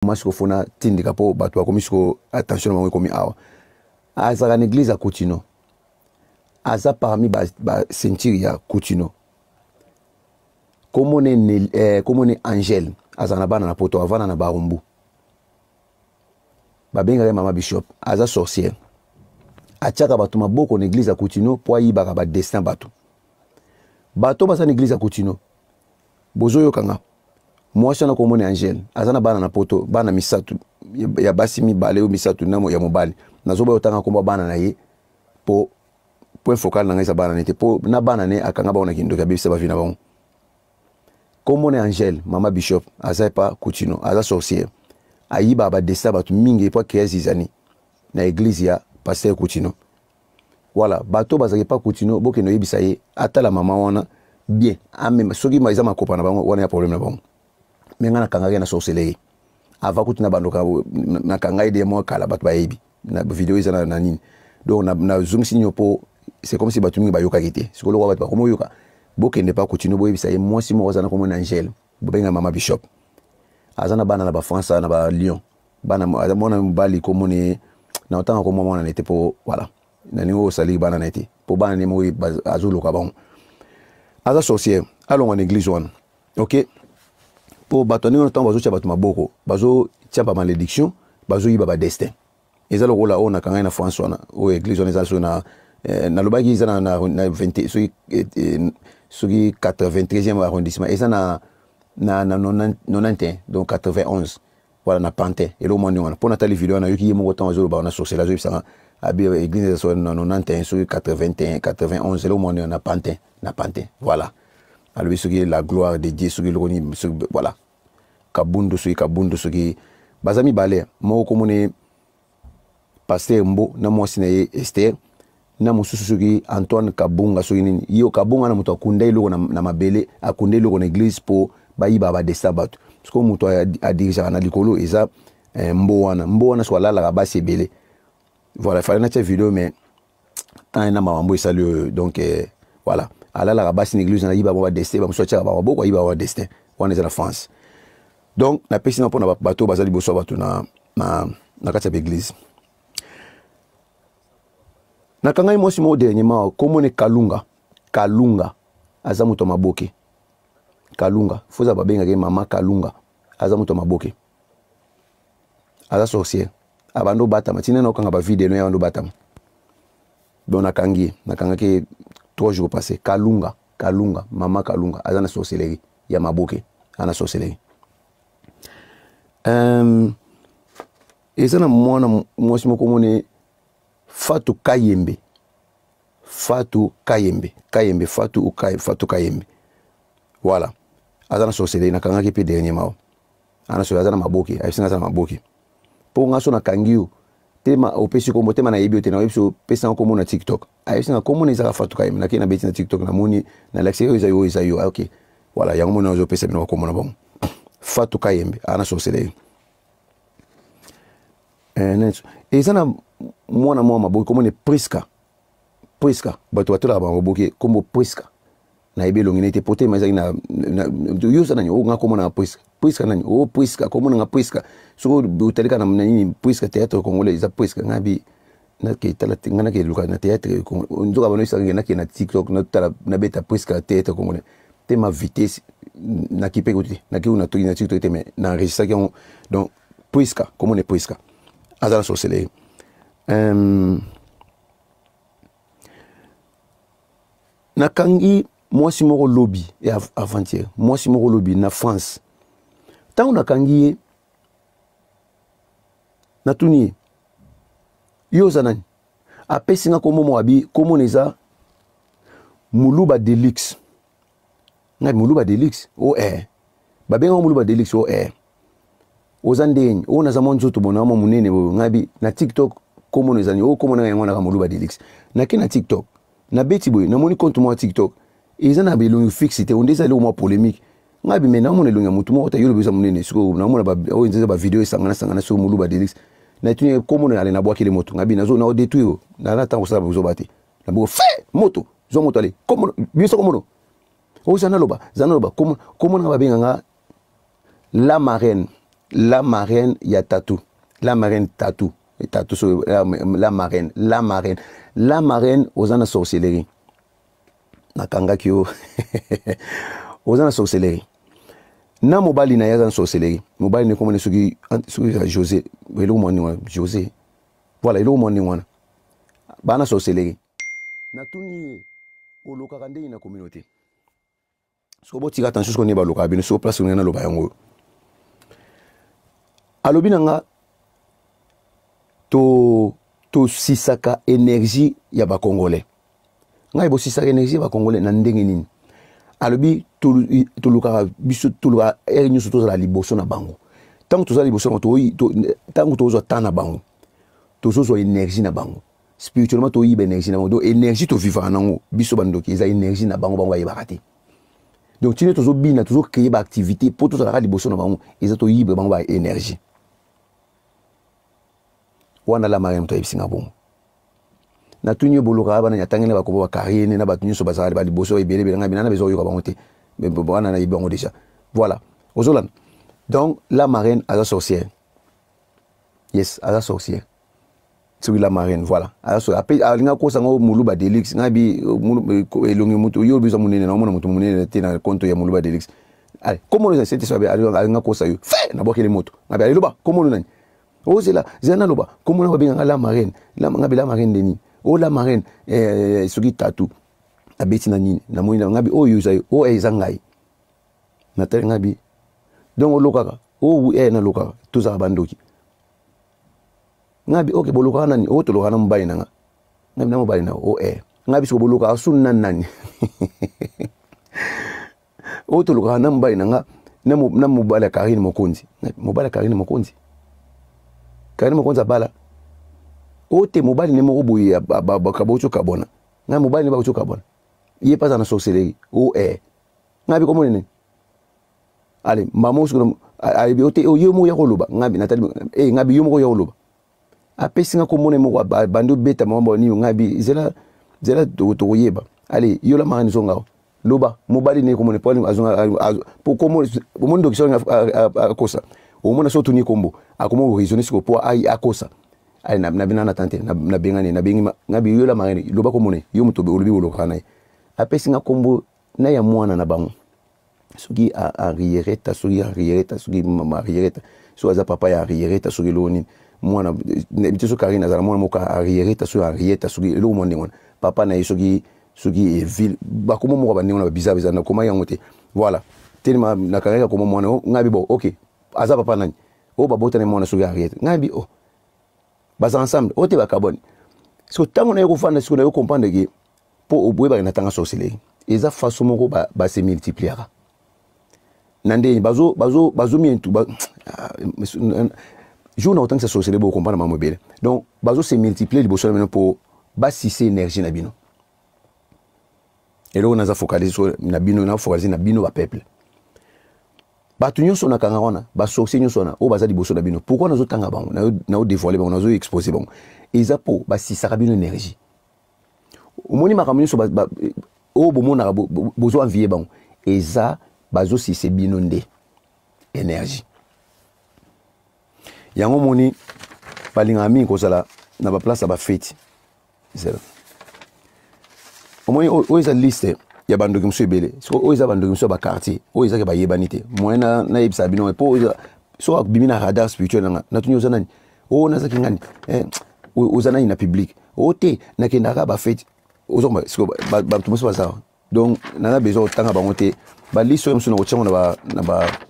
Moment sikoyo fo natindika mpo bato bakomi sikoyo attention na bango ekomi awa. Azalaka na église ya Kutino, aza parmi ba, ba ceinture ya Kutino. Kombo ne kombo ne Angèle, azala na bana na poto, avanda na Barumbu, babengaka ye mama bishop. Aza sorcière, atiaka bato maboko na église ya Kutino mpo ayibaka badestin bato. Bato baza na église ya Kutino, bozoyoka nga. Mwasi wana komona Angèle, aza na bana na poto, bana misato ya basi, mibale oyo misato na ya mobali. Nazoboya otanga kombo bana na ye po point focal na ngai eza bana ne te, po na bana ne akanga bango na kindoki, abebisa bavi na bango. Kombo na Angèle, mama bishop, aza epa Kutino, aza sorcière, ayibaka badestin bato mingi po akrea zizani na église ya pasteur Kutino. Voilà, bato bazalaki pa Kutino, bokende oyebisa ye atala mama wana bien, amema soki eza makopa na bango wana ya problème na bango. Me ngai nakangaki na sorcellerie avant kutu na bandoka, nakanga ye de mwa kala, bato bayebi na video eza na, na nini. Donc nazongisi nini mpo c'est comme si bato mingi bayokaki te. Sikoyo lokola bato bakomi oyoka, bokende pa Kutino, boyebisa ye mwasi moko aza na komona Angèle, bobenga mama bishop, aza na bana na bafrance, na balyon bana, aza mwana mobali komoni na otanga komwa mwana na te mpo voilà, nalingi osali bana na ye te mpo bana ne moko azoluka bango. Aza sorcière, alongwa na église wana, ok? Mpo bato ndenge wana, ntango bazotia bato maboko, bazotia ba malédiction, bazoyiba badestin. Eza lokola oyo nakangai na France wana, oyo église wana eza soki na nalobaki eza na 20, soki soki 93e arrondissement, eza na 91, donc 91, voilà, na Pantin, eloko mwa ndenge wana. Mpo natali video wana, nayoki ye moko ntango azoloba na sorcelle, azoyebisanga abi église eza soki na 91, soki 81, 91, eloko mwa ndenge na Pantin, na Pantin, voilà. Alobi soki la gloire de Dieu, soki eloko nini, soki voilà, Kabundu, soki Kabundu, soki baza mibale, moko komoni pasteur Mbo na mwasi na ye Esther, na mosusu soki Antoine Kabunga, soki nini. Yo Kabunga na moto akunda eloko na mabele, akunda eloko na église mpo bayiba badestin bato. Sikoyo moto adirigeaka na likolo eza Mbo wana. Mbo wana soki alalaka basi ebele. Voilà, fallait natia video, mais temps na makambo esali oyo. Donc voilà, alalaka basi na église na yiba bango badestin, bamosusu atiaka bango maboko, ayiba bango badestin wana. Eza na France. Donc napesi na mpona bato baza liboso ya bato na kati ya baeglise. Nakangai mwasi moko dernièrement, komone Kalunga. Kalunga aza moto ya maboke. Kalunga foza babengaka ye mama Kalunga, aza moto ya maboke, aza sorcière, abandi obatama ntina na okanga bavideo ya bandi obatama. Donc nakangi ye, nakangaki ye 3 jours passé. Kalunga, Kalunga, mama Kalunga aza na sorcellerie ya maboke, aza na sorcellerie. Eza na mwana mwasi moko mone Fatu Kayembe, Fatu Kayembe, Kayembe Fatu ou Fatu Kayembe, voilà, aza na sorcellerie. Nakangaki mpe dernièrement, aza na sorcellerie, aza na maboke, ayebisi nga aza na maboke. Mpo nga so nakangi yo tema, opesi kombo tema, nayebi yo te, nayebi so opesanga kombo na TikTok. Ayebisi nga kombo na ezaka Fatu Kayembe. Nakei, nabeti na TikTok, namoni, nalakisi oyo eza yo, oyo eza yo. Ok, voilà, yango moni azopesa bino bakombo na bango. Fatu Kayembe aza na sorcellerie. Eza na mwana mwa maboki komone Priska, Priska, bato batolaka bango maboki, kombo Priska. Nayebi elongi nete po tema ezalaki na yo oza nani? O nga kombo nanga Priska. Priska nani? O Priska, kombo nanga Priska. Soki otali kaka na nini, Priska théâtre congolais, eza Priska. Nga bi nake tala te, nga nake luka na théâtre, nzoka bano esaka nake na TikTok, natala, nabeta Priska théâtre congolais, tema vitesse nakipe kutu te, nake kuna toki na TikTok te, mais na enregistraki yango. Donc Priska, kombo ne Priska, aza na sorcellerie. Nakangi mwasi moko lobi ya avant-hier, mwasi moko lobi na France. Ntango nakangi ye, natuni ye: "Yo oza nani?" Apesi nga kombo moko, abi kombo na eza Muluba Deluxe. Ngai: "Muluba Deluxe?" O babengaka Muluba Deluxe. O oza ndeni? Oyo naza mwa nzoto bona mwa monene boyo. Ngai bi na TikTok kombo na ezali oyo, kombo na yango naka Moluba Deluxe. Nake na TikTok, nabeti boye, namoni compte mwa TikTok eza na belongi fixe te, onde eza eloko mwa polémique. Ngai bi me namona elongi ya motu moko te. Yo lobi eza monene, sikoyo namona oyo eza bavideo esangana sangana, sikoyo Moluba Deluxe. Natuni kombo na ale, nabwakeli moto. Ngai bi nazo na odétruire oyo, nala ntango kosala bozoba te. Naboko fe moto, zwa moto, ale kombo biso, kombo oyo za naloba, za naloba kombo nanga, babenganga la marraine. La marraine ya tatou, la marraine tatou, tatou so la, la marraine, la marraine, la marraine, oza na sorcellerie. Nakangaki yo, oza na sorcellerie na mobali na ye aza na sorcellerie. Mobali ne komona soki soki José, eloko mwa ndenge wana, José, voilà, eloko mwa ndenge wana, baa na sorcellerie. Natuni ye, olokaka ndenge na communauté? Soko botika attention, soko nde balokaka bino, soko place ndenge naloba yango oyo. Alobi na nga, to tosisaka énergie ya bacongolais. Ngai, bosisaka énergie ya bacongolais na ndenge nini? Alobi, tolukaka biso, tolukaka ere nyonso tozala liboso na bango. Ntango tozala liboso na bango, ntango tozwa temps na bango, tozozwa énergie na bango spirituellement, toyiba énergie na bango. Donc énergie tovivaka nango biso bandoki eza énergie na bango, bango bayebaka te. Donc tine tozobina, tozocréer baactivité mpo tozalaka liboso na bango, eza toyiba bango ba énergie wana. La Marie, moto ayebisinga bongo. Natuni yo, bolokaka bana? Atangeli bakombo bakarine na bato nyonso bazalaka baliboso ebele ebele. Ngai bina na besoin oyoka bango te, wana nayebi bango déjà. Voilà, ozolanda. Donc la marraine aza sorcière. Yes, aza sorcière. Soki la marraine, voilà, aza sorcière. Ape alinga kosa ngo Muluba Delix. Ngai bi elongi moto yo biso monene, naomona moto monene te na konto ya Muluba Delix. Ale komono eza sete so alinga kosa yo fe, nabwakeli moto. Ngai bi aloba komono nani? Ozela, zela naloba komona. Babenganga la marraine, ngai bi la marraine ndeni o la marraine soki tatu abeti na nini, namoni na ngai bi oyo eza yo, oyo eza ngai. Natali, ngai bi donc olokaka oyo? Nalokaka, tozalaka bandoki. Ngai bi ok, bolokaka nani? Oyo tolokaka na mobali na nga. Ngai bi na mobali na o ngai bi siko bolokaka sunu na nani? Oyo tolokaka na mobali na nga, na mobali ya Karine Mokonzi. Mobali ya Karine Mokonzi? Karine Mokonzi abala oyo te. Mobali ne moko boye bakaboti okabwana. Ngai mobali ne bakoti okabwana, ye mpe aza na sorcellerie. O ngai bi komona nini? Ale mama sikoyo ayebi o te, ye moko ya koloba. Ngai bi natali, ngai bi yo moko ya koloba. Apesi nga komona moko, bandi obeta mama nini. Ngai bi zela, zela, tokoyeba. Ale yo la marraine, zonga, loba mobali ne komona po azonga po komona. Omoni ndoki, soki akosa, omona so otuni kombo, akoma koraisonner sikoyo po akosa. Ale nabina na tante, nabengani, nabengi. Ngai bi yo la marraine, loba komona yo moto olobi olokaka na ye. Apesi nga kombo na ya mwana na bango, soki Henriereta, soki Henriereta, soki mama Henriereta, soki aza papa ya Henriereta, soki eloko nini, mwana te, soki Karine azala mwana moko Henriereta, soki Henrieta, soki eloko mwa ndenge wana, papa na ye soki eville, bakoma moko bandenge wana babizarre eza, nakoma yango te. Voilà, telema nakangaki akoma mwana. Ngai bi bon, ok, aza papa nani oyo babotani mwana soki Henriette? Ngai bi oh, baza ensemble oyo te, bakabwani. Siko ntango naye kofanda, siko naye comprendre ke mpo oboyebaka na tanga sorcellerie eza façon moko base multipliaka na ndenge bazomientu bazo jour na kotangisa sorcellerie, bocomprendre mamo ebele. Donc bazo se multiplier liboso na bino mpo basise énergie na bino. Eloko naza focalise na bino, na focalise na bino bapeuple, bato nyonso nakanga wana, basorcier nyonso wana oyo baza liboso na bino. Pourquoi nazotanga bango, naodévoile bango, nazoexpose bango? Eza mpo basisaka bino énergie. Omoni makambo nyonso oyo bomonaka, bozo envie bango, eza bazosise bino nde énergie. Yango omoni balingaka mingi kozala na baplace ya bafeti. Zela, omoni oyo eza liste ya bandoki mosusu ebele. Sikoyo oyo eza bandoki mosusu ya baquartier oyo ezaki bayebani te. Moyen nayebisa bino mpo soki abimi na radar spirituel nanga, natuni oza nani? Oyo nazaki ngani, oza nani na public? O te, nakendaka bafeti. Ozokoma sikoyo bato mosusu baza. Donc naza besoin kotanga bango te. Baliste oyo mosusu nakotiango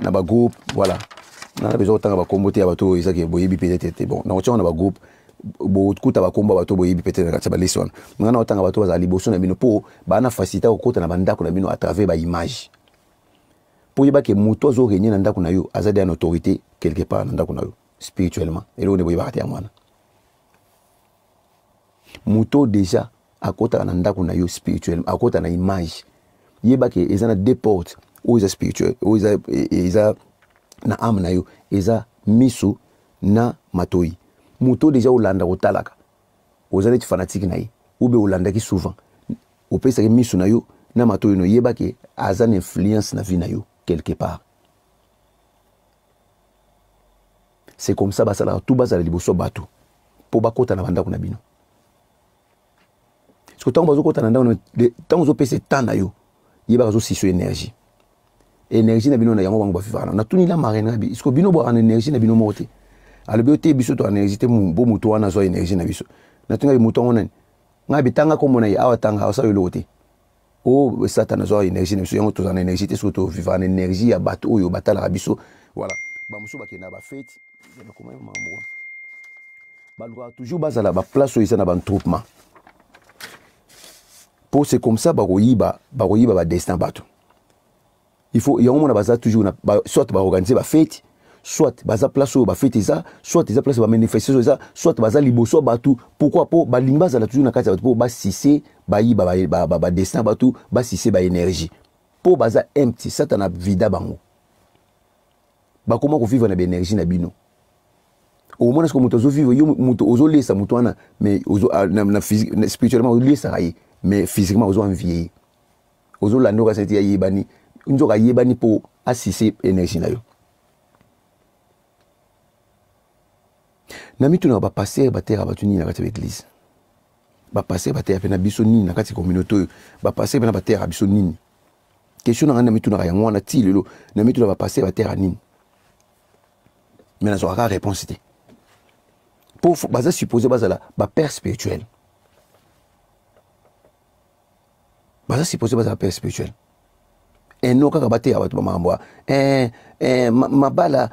na bagroupe. Voilà, naza besoin kotanga bakombo te ya bato oyo ezaki boyebi peut-être te. Bon, nakotiango na bagroupe, bokuta bakombo ya bato boyebi peut-être na kati ya baliste wana. Ngai na otanga bato bazala liboso na bino mpo baa na facilité kokota na bandako na bino à travers baimage, mpo oyebake moto azorégner na ndako na yo aza de na autorité quelque part na ndako na yo spirituellement. Eloko nde boyebaka te yango wana, moto déjà akotaka na ndako na yo spirituellement, akota na image. Yebake eza na deux portes oyo eza spirituel, oyo eza na âme na yo, eza miso na matoi. Moto déjà olanda kotalaka, oza neti fanatique na ye, ube olandaki souvent, opesaki miso na yo na matoi no, yebake aza na influence na vie na yo quelque part. C'est comme ça basalaka tout, bazala liboso bato mpo bakota na bandako na bino. Soki ntango bazokota na ndako, ntango ozopesa etat na yo, yebaka azosiso énergie, énergie na bino na yango bango bavivaka na. Natuni la marraine na bi, siko bino bwaka na énergie na bino moko te? Alobi yo te, biso to énergie te, bo moto wana azwa énergie na biso. Natuni ngabi, moto yango nani? Ngai bitanga kombo na ye awa, tanga asala eloko te. O Satana azwa énergie na biso, yango tozala na énergie te. Soki tovivaka na énergie ya bato oyo batalaka biso, voilà. Bamosusu bakenda bafeti, makambo wana balukaka toujours bazala baplace oyo eza na batroupement, po c'est comme ça bakoyiba, bakoyiba badestin bato. Il faut yango mona baza toujours na ba, soit baorganize bafeti, soit baza place oyo bafeti eza, soit eza place bamanifestation eza, soit baza liboso ya bato. Pourquoi? Mpo balingi bazala toujours na kati ya bato mpo basise bayiba badestin ya bato, basise baénergie, mpo baza empty. Satana vida bango, bakoma kovivre na baénergie na bino. Omona soki moto azovivre yo, moto ozolesa moto wana, mais na, spirituellement olesaka ye, mais physiquement ozo envie ye, ozolanda okasi neti ayebani, nzoka ayebani mpo asise énergie na yo. Na mitunaka, bapaster bateyaka bato nini na kati ya baeglise? Bapaster bateyaka mpe na biso nini na kati ya communauté oyo? Bapaster mpena bateyaka biso nini? Question na ngai na mitunaka yango wana ti lelo. Na mituna, bapaster bateyaka nini? Mais nazwaka kaka réponse te, mpo baza suppose bazala bapère spirituel, baza suppose bazala père spirituel. Eno kaka bateya bato bamakambo ya mabala.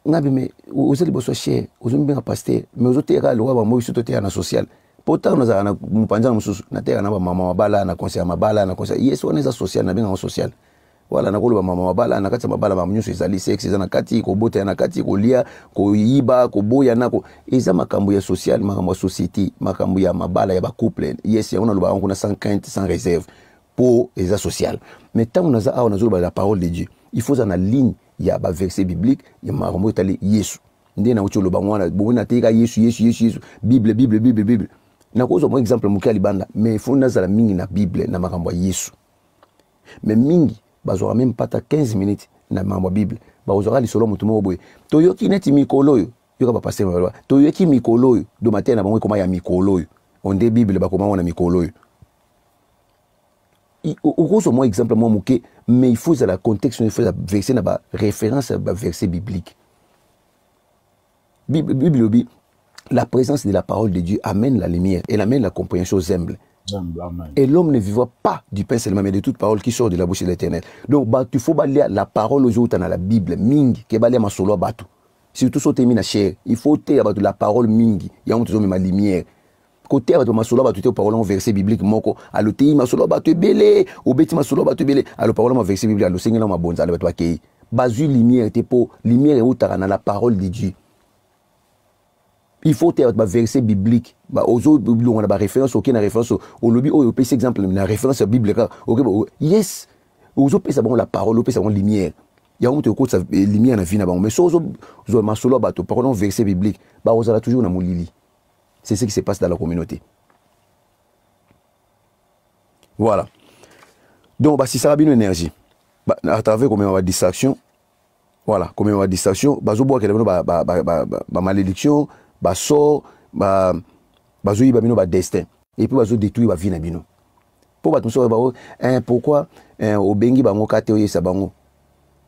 Ngabi me oza liboso ya chere, ozomibenga paster, mais ozoteya kaka lokola bango biso toteya na social. Mpo ntango nazalaka na mopanza na mosusu, nateyaka na bamama mabala, na conseil ya mabala, na conseil yes wana eza social, nabenga yango social. Wala nakoloba mama mabala, na kati ya mabala makambo nyonso ezali, sexe eza na kati, kobota ya na kati, kolia, koyiba, koboyana ko, eza makambo ya social, makambo ya société, makambo ya mabala ya bacouple. Yes, yango naloba yango kuna sans crainte, sans réserve, mpo eza social. Mais ntango naza awa, nazoloba la parole de Dieu, il faut eza na ligne ya baverset biblique ya makambo etali Yesu. Nde nauti oloba ngo wana, bongo nateyika Yesu, Yesu, Yesu, Yesu, Bible, Bible, Bible, Bible. Nakozwa mwa exemple moke ya libanda, mais il faut nazala mingi na Bible, na makambo ya Yesu. Mais mingi bazwaka meme pata 15 minutes na makambo ya Bible, bakozwaka lisolo moto moko boye. Toyoki neti mikolo oyo, yoka bapaster baloba, toyoki mikolo oyo, do mateya na bango ekoma ya mikolo oyo, onde Bible bakoma ngo na mikolo oyo. Okozwa mwa exemple mwa moke, mais il faut ezala contexte, il faut ezala verset na baréférence ya baverset biblique. Bible elobi, la présence de la parole de Dieu amène la lumière, elle amène la compréhension aux humbles. Et l'homme ne vivra pas du pain seulement, mais de toute parole qui sort de la bouche de l'Éternel. Donc, bah, il faut lire la parole aux autres dans la Bible, mingi, ke balia masolo bato. Surtout so temi na chair, il faut te bato la parole mingi, yango tozo ma lumière. Koteya bato masolo bato te, parole en verset biblique moko, aloteyi masolo bato ebele, obeti masolo bato ebele, alo parole en verset biblique, alosengela mabonza, alo bato bakei. Bazwi lumière te, po lumière eutaka na la parole de Dieu. Il faut te ba verset biblique, ba ozo bilongo na ba référence, oke na référence, olobi oyo, opesi exemple na référence ya Bible kaka, oke, yes, ozopesa bango la parole, opesa bango lumière. Yango moto ekotisa lumière na vie na bango. Mais so ozozwa masolo ya bato, parole en verset biblique, bakozala toujours na molili. C'est ce qui se passe dans la communauté. Voilà. Donc basisaka bino énergie à travers komema ba distraction. Voilà, komema ba distraction, bazobwakela bino bamalédiction, basort, bazoyiba bino badestin, et puis bazodétruire bavie na bino. Mpo bato mosusu bao, pourquoi obengi bango ka te, oyesa bango,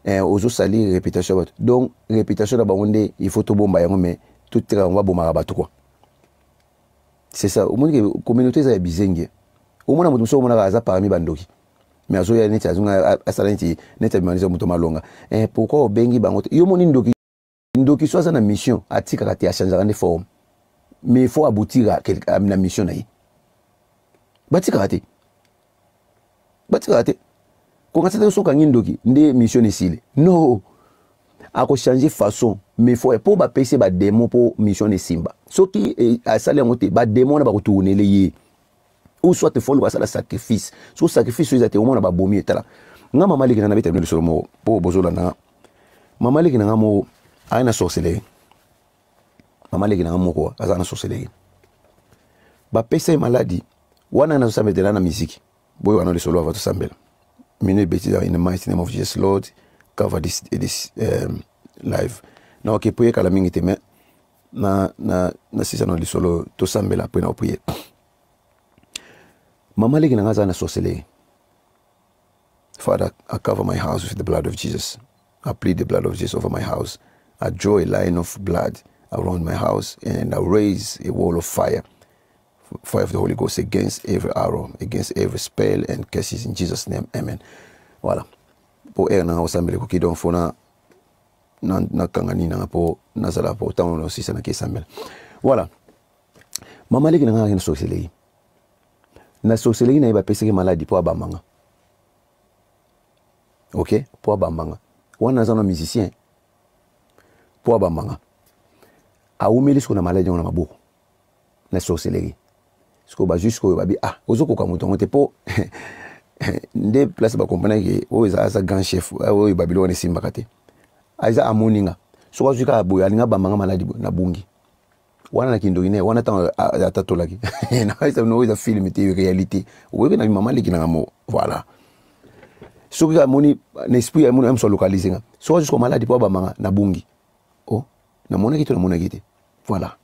ozosali réputation ya bato. Donc réputation na bango nde il faut tobomba yango, mais totika bango babomaka bato quoi. C'est ça. Omoni ke communauté eza ya bizengi. Omona moto mosusu, omonaka aza parmi bandoki, mais azoya neti azonga, asala neti neti abimanisa moto malonga. Pourquoi obengi bango te? Yo moni ndoki, ndoki so aza na mission, atikaka te, achangeaka nde forme, mais il faut aboutir na mission na ye. Batikaka te, batikaka te. Kokatisa te, soki okangi ndoki nde mission esili. No, akochange façon, mais faut mpo bapesi bademo mpo mission esimba. Soki asali yango te, bademo wana bakotournele ye, ou soit faut luka asala sacrifice. So sacrifice oyo eza te, omona babomi. Etala nga, mama leki na nabeta bino lisolo moko mpo bozolanda nga. Mama leki na nga moko aye na sorcellerie. Mama leki na nga moko aza na sorcellerie, bapesa ye maladi wana. Nazosambela na miziki boyo wana, lisolo ava tosambela mino ebeti. In the mighty name of Jesus, Lord, cover this live. Na oke prier kala mingi te, mais na na na sisa na lisolo, tosambela après na oprier. Mama leki na nga aza na sorcellerie. Father, I cover my house with the blood of Jesus. I plead the blood of Jesus over my house. I draw a line of blood around my house and I raise a wall of fire, fire of the Holy Ghost against every arrow, against every spell and curses in Jesus' name. Amen. Voilà. Po heure na nga kosambela ekoki, donc faut na nakanga nini nanga mpo nazala po ntango nosisa nake esambela. Voilà. Mama leki na nga na sorcellerie. Na sorcellerie na ye, bapesaki maladi mpo abambanga. Ok, mpo abambanga wana, aza na musicien, mpo abambanga, awumeli sikoyo na maladi yango na maboko na sorcellerie. Sikoyo bazwi, sikoyo babi: "Ah, ozokoka moto yango te." Mpo nde place bakomprenaki oyo eza aza grand chef oyo babiloko wana esimbaka te. Aza amoninga, soki azwi kaka boye, alinga abambanga maladi boye, nabungi wana na kindoki ne wana. Ntango atatolaki oyo eza film te, réalité. Okoyoki na mama leki nanga mo. Voilà, soki amoni na esprit, amoni moso alocaliser nga, soki azwi maladi mpo abambanga, nabungi. O namonaki to namonaki te. Voilà,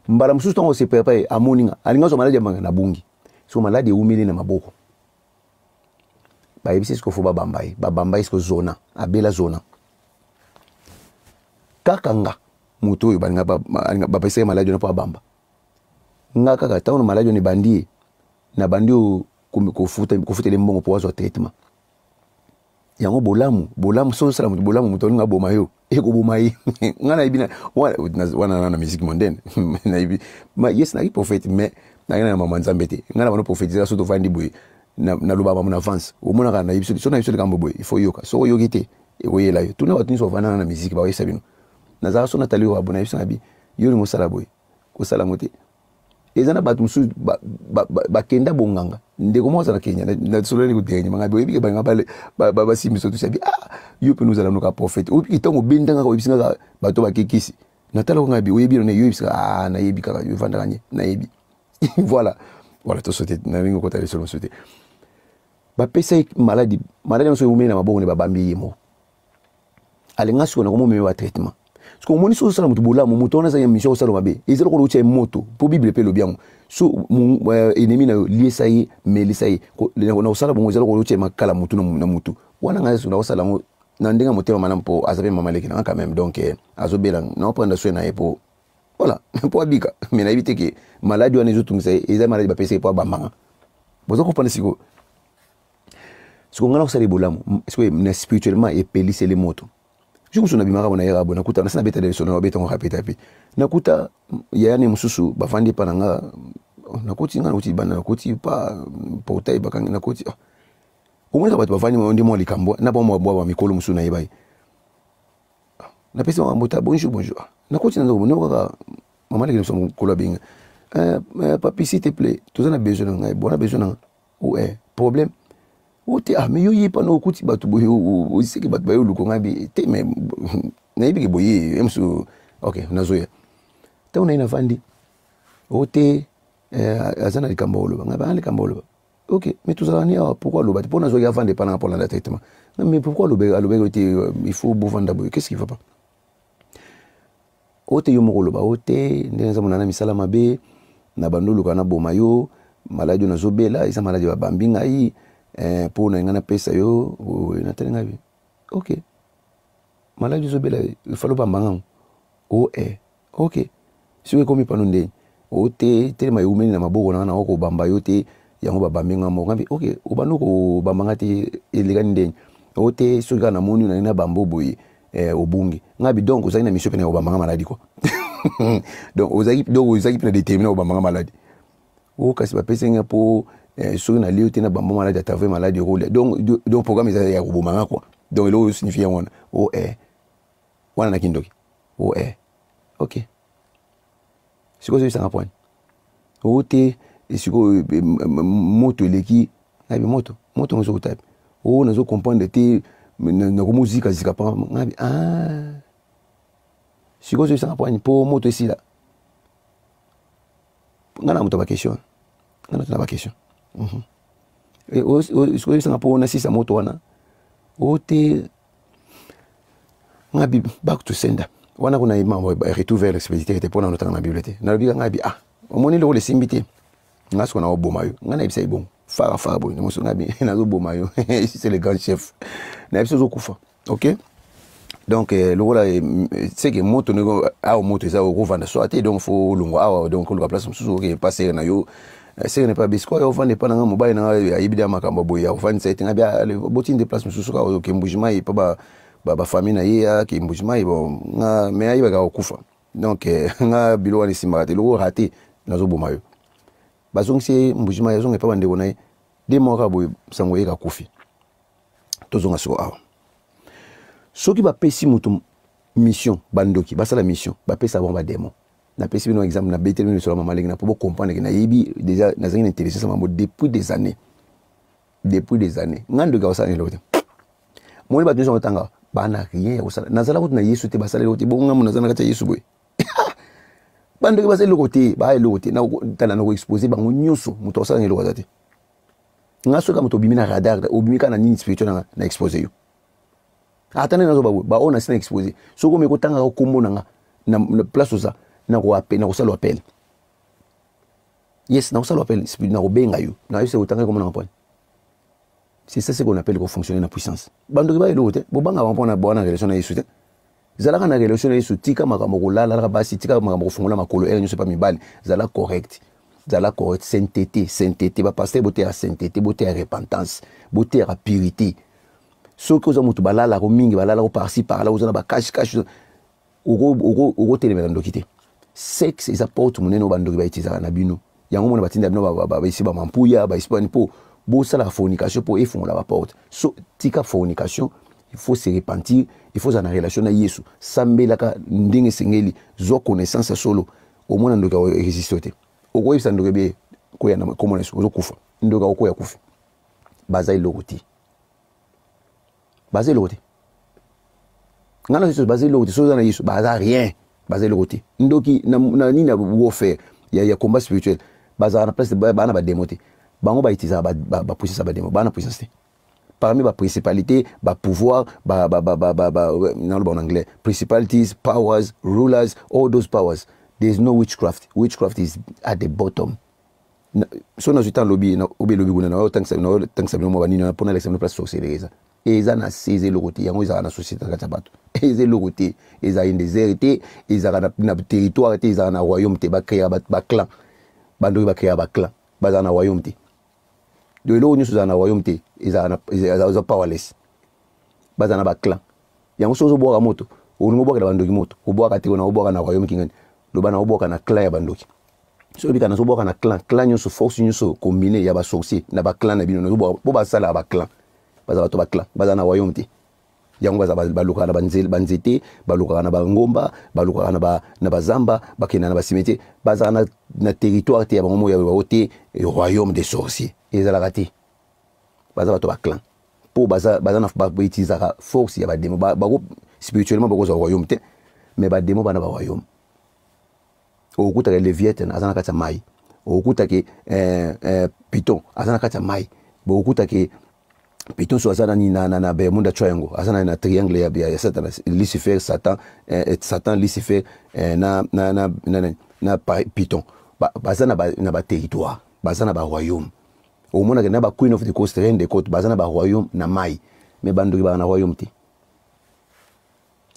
mbala mosusu ntango ose prépare, amoni nga, alingi azwa maladi abanga, nabungi. Soki maladi ewumeli na maboko, bayebisi siko faut babamba ye. Babamba ye siko zona, abela zona. Kaka nga moto oyo balinga bapesaki maladi wana mpo abamba nga. Kaka ntango na maladi wana ebandi ye, nabandi oyo kofutela mbongo mpo azwa traitement yango. Bolamu, bolamu, soki osala moto bolamu, moto olinga aboma yo, ekoboma ye. Nga nayebi wana na musique mondaine, nayebi yes, naki prophète, mais naki na mama Nzambe te. Nga na bano prophétise, so tovandi boye, naloba bango na avance. Omonaka nayebi so, nayebi so likambo boye, il faut yoka. Soki oyoki te, ekoyela yo. Tuna bato nyonso bavandanga na musique, bakoyesa bino. Nazalaka so natali oyo abo, nayebi so, nabi yo olingi osala boye, kosala yango te. Eza na bato mosusu bakenda bonganga. Ndeko moko aza na Kenya, nasololi kodergne manga, oyebi ke balinga basimbi so tosi. Ah, yo mpe nozala noka prophète, oyebi ntango obendanga, oyebisi ngaka bato bakekisi. Natalaka ngai bi oyebi none, yo oyebisaka. Ah, nayebi kaka yo evandaka nye, nayebi. Voilà, tosote, nalingi okota lisolo mosusu te. Bapesa ye maladi, maladi nyonso ewumeli na maboko ne, babambi ye moko. Alinga sikoyo nakomomema batraitement. Soki omoni, soki osala moto bolamu, moto wana azali mission kosala mabe, eza lokola otya ye moto. Mpo Bible mpe elobi yango: so ennemi na yo, liesa ye, melisa ye. Na kosala bongo, eza lokola otya ye makala motu na motu wana. Ngai so nakosala yango na ndenge ya motema malamu, mpo aza mpe mama leki nanga quand même. Donc azobela, naoprendre soin na ye mpo voilà, mpo abika. Mais nayebi te ke maladi wana ezotungisa ye, eza maladi bapesa ye mpo abambanga. Boza comprendre sikoyo? Sikoyo ngai nakosala bolamu, sikoyo na spirituellement epeliseli moto. Jour mosusu nabimaka bona, yaka boye, nakuta nasi nabeta lisolo, nabeta ngo rapide ape. Nakuta yaya ne mosusu bavandi epa na nga. Nakoti, nga nakoti libanda, nakoti pa portail bakangi. Nakoti, omonaka bato bavandi nde mwa likambo na bango, mwa bamikolo mosusu nayeba ye. Napesi makambo ta: "Bonjour, bonjour." Nakoti na ndako, no kaka mama leki biso mokolo abenga: "Papi, s'il te plaît, toza na besoin na ngai." Bona besoin na nga o problème o te. Ah, mais yo ye pana okuti bato boye, oseki bato baye oluka ngai bi te. Mais nayebi ke boye mosu. Ok, nazoya. Ntango naye navandi, o te, aza na likambo oloba. Ngai baa likambo oloba. Ok, mais tozalaka ni awa, pourquoi aloba te? Mpo nazwaki avanda epa nanga mpo alanda traitement. Mais pourquoi alobaki te? Il faut bovanda boye, qu'est ce qui va pas? O te, yo moko oloba. O te, ndenge naza monana misala mabe na bando oluka naboma yo. Maladi oyo nazobela eza maladi babambi ngai mpo na ngai napesa yo. Natali ngai: "Ok, maladi ozobela, ifalo bamba ngango." O ok, soki ekomi pano ndeni, o te, telema, eumeli na maboko na nga, na kobamba yo te, yango babambi nga moko. Ngambi: "Ok, obanda kobamba nga te, elekani ndeni?" O te, soki kaka namoni na nabamba boye, obungi. Ngabi: "Donc ozalaki na mission mpe na kobamba nga maladi quoi? Donc ozalaki mpe na déterminé kobamba nga maladi?" O kasi bapesi nga mpo soki nalie yo te, na bamba maladi, à travers maladi okolia. Donc programme eza ya koboma nga quoi. Donc eloko oyo signifie yango wana. O wana na kindoki. O ok, sikoyo ozoyebisanga poani? O te, sikoyo moto eleki. Ngabi: "Moto, moto ngo ezokotabi o nazo comprendre te, nakomozikazika pa." Ngabi: "Ah, sikoyo ozoyebisanga poani mpo moto esila?" Nga na moto baquestion, nga na tuna baquestion. Sikoyo oyebisanga mpo nasisa moto wana? O te. Ngabi: "Back to sender." Wana kuna mambo retour vers l'expéditeur te, mpona notanga na Bible te. Nalobi ka ngai bi, ah, omoni lokola esimbi te, nga siko naoboma yo. Ngai nayebisa ye bongo fara fara boye, moso ngai bi nazoboma yo, c'est le grand chef, nayebi so ozokufa. Ok, donc lokola seke moto ndenge awa moto eza, okovanda so te, donc faut olongwa awa, donc oluka place mosusu. Oke pa sere na yo, sere na pa bisiko oyo ovanda epa na nga, mobali na nga ayebi da makambo boye, akofandisa ete nga bia botinde place mosusu kaka oke Mbujimai pa bafamille na ye, ake Mbujimai. Bon, nga mais ayebaka kokufa. Donc nga biloko wana esimbaka te. Loko rate, nazoboma yo. Bazongisi ye Mbujimai, azonga epa bandeko na ye. 2 mois kaka boye, sango eyeka, kufi. Tozonga siko awa. Soki bapesi moto mission, bandoki basala mission, bapesa bango badémon. Napesi bino exemple, nabeteli bino lisolo ya mama Lengi na mpo bocomprendre ke nayebi déjà, nazangi na intelligence ya mambo depuis des années, depuis des années. Nga ndoki akosala eloko te. Moni bato nyonso otanga bana, rien ya kosala. Nazala kutu na Yesu te, basala eloko te. Bongo ngambo naza na kati ya Yesu boye, bandoki basala eloko te, baya eloko te. Tala, na koexpose bango nyonso, moto akosala eloko aza te. Nga soki moto obimi na radar, obimi kaka na nini spirituel nanga, na expose yo. Ata nde nazoba boye, baoyo nasi na expose. Soki omeki otangaka kombo na nga na place oza, nakosala appel. Yes, nakosala appel, nakobenga yo, nayebisa otangaki kombo nanga mponi. C'est ça ce qu'on appelle kofonctionner na puissance. Bandoki ba eloko te. Bobanga bango mpona boa na relation na Yesu te. Zalaka na relation na Yesu. Tika makambo kolalalaka basi, tika makambo kofungola makolo ere nyonso epa mibali. Zala correct, zala correct. Sainteté, sainteté. Bapasteur, boteya sainteté, boteya repentance, boteya purité. Soki oza moto balalako mingi, balalako par-ci par-là, oza na bacache cache, okotelemela ndoki te. Sexe eza porte monene oyo bandoki bautilisaka na bino. Yango mona batinda bino baesi bamampuya, baesi bani, mpo bosalaka fornication mpo efongola baporte. So tika fornication, il faut se repentir, il faut ozala na relation na Yesu, sambelaka ndenge esengeli, zwa connaissance ya solo. Omona ndoki akoresiste te. Okoyebisa ndoki bie koya na komona Yesu, ozokufa. Ndoki akokoya kufi. Baza eloko te, baza eloko te. Ngai na Yesu, baza eloko te. Soki oza na Yesu, baza rien, baza eloko te. Ndoki na nini ya warfare, ya combat spirituel, bazalaka na place, baa na badémon te. Bango bautilisaka bapuissance ya badémon, baa na puissance te. Parmi baprincipalité, bapouvoir, naloba en anglais, principalities, powers, rulers, all those powers, there is no witchcraft. Witchcraft is at the bottom. So nazwi ntan lobi obe elobi kuna, naotangisa bino mwa banini wana mpona alekisa bino place sorcellerie eza na se. Eza eloko te. Yango ezalaka na société na kati ya bato, eza eloko te. Ezala désert te, ezalaka na territoire te, ezalaka na royaume te. Bacréa baclan, bandoki bacréa baclan, bazala na royaume te. Donc eloko nyonso ezala na royaume te, eza powerless. Bazala na baclan. Yango soki ozobwaka moto, olingi obwakela bandoki moto, obwaka te. Na obwaka na royaume kingani, loba na obwaka na clan ya bandoki. Soki obika, nazobwaka na clan, clan nyonso, force nyonso combine ya basorcier na baclan na bino, nazobwaka mpo basalaka baclan. Baza bato baclan, baza na royaume te. Yango baza balukaka na banzete, balukaka na bangomba, balukaka na bazamba, bakenda na bacimetière. Bazala na territoire te ya bango moko ya bango te. Royaume des sorciers ezalaka te. Baza bato baclan mpo baza na bautilisaka force ya badémon. Bako spirituellement bakozwa royaume te, mais badémon bana baroyaume. Okutaka Léviathan aza na kati ya mai, okutaki Python aza na kati ya mai, bokutaki Python so aza nani na Bermuda Triangle, aza na triangle ya Satan, Lucifer, Satan, Satan, Lucifer na Python. Baza na baterritoire, baza na baroyaume. Omonaka na ba Queen of the Coast, reine de côte, baza na baroyaume na mai, mais bandoki baka na royaume te.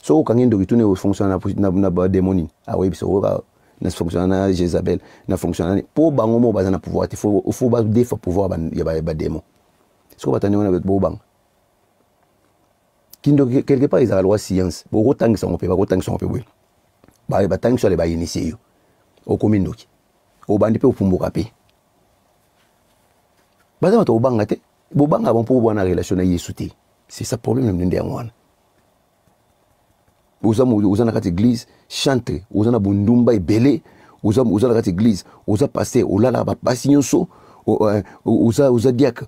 Soki okangi ndoki, tuni ofonctionne na badémon nini, akoyebisa oyoka na fonctionne na Jézabel, na fonctionne nani, mpo bango moko baza na pouvoir te. Faut badefa pouvoir ya badémon. Soki batandi wana, bobanga kindoki quelque part ezalaka lokwa science. Bokotangisa yango mpe, bakotangisa yango mpe boye, batangisi ale, bainitie yo, okomi ndoki, obandi mpe opumbuka mpe. Baza bato kobanga te. Bobanga bango mpo bwana relation na Yesu te. C'est ça problème na nde yango wana. Oza na kati église, chantre, oza na bondumba ebele. Oza na kati église, oza pasteur, olalaka bapasi nyonso, oza diacre.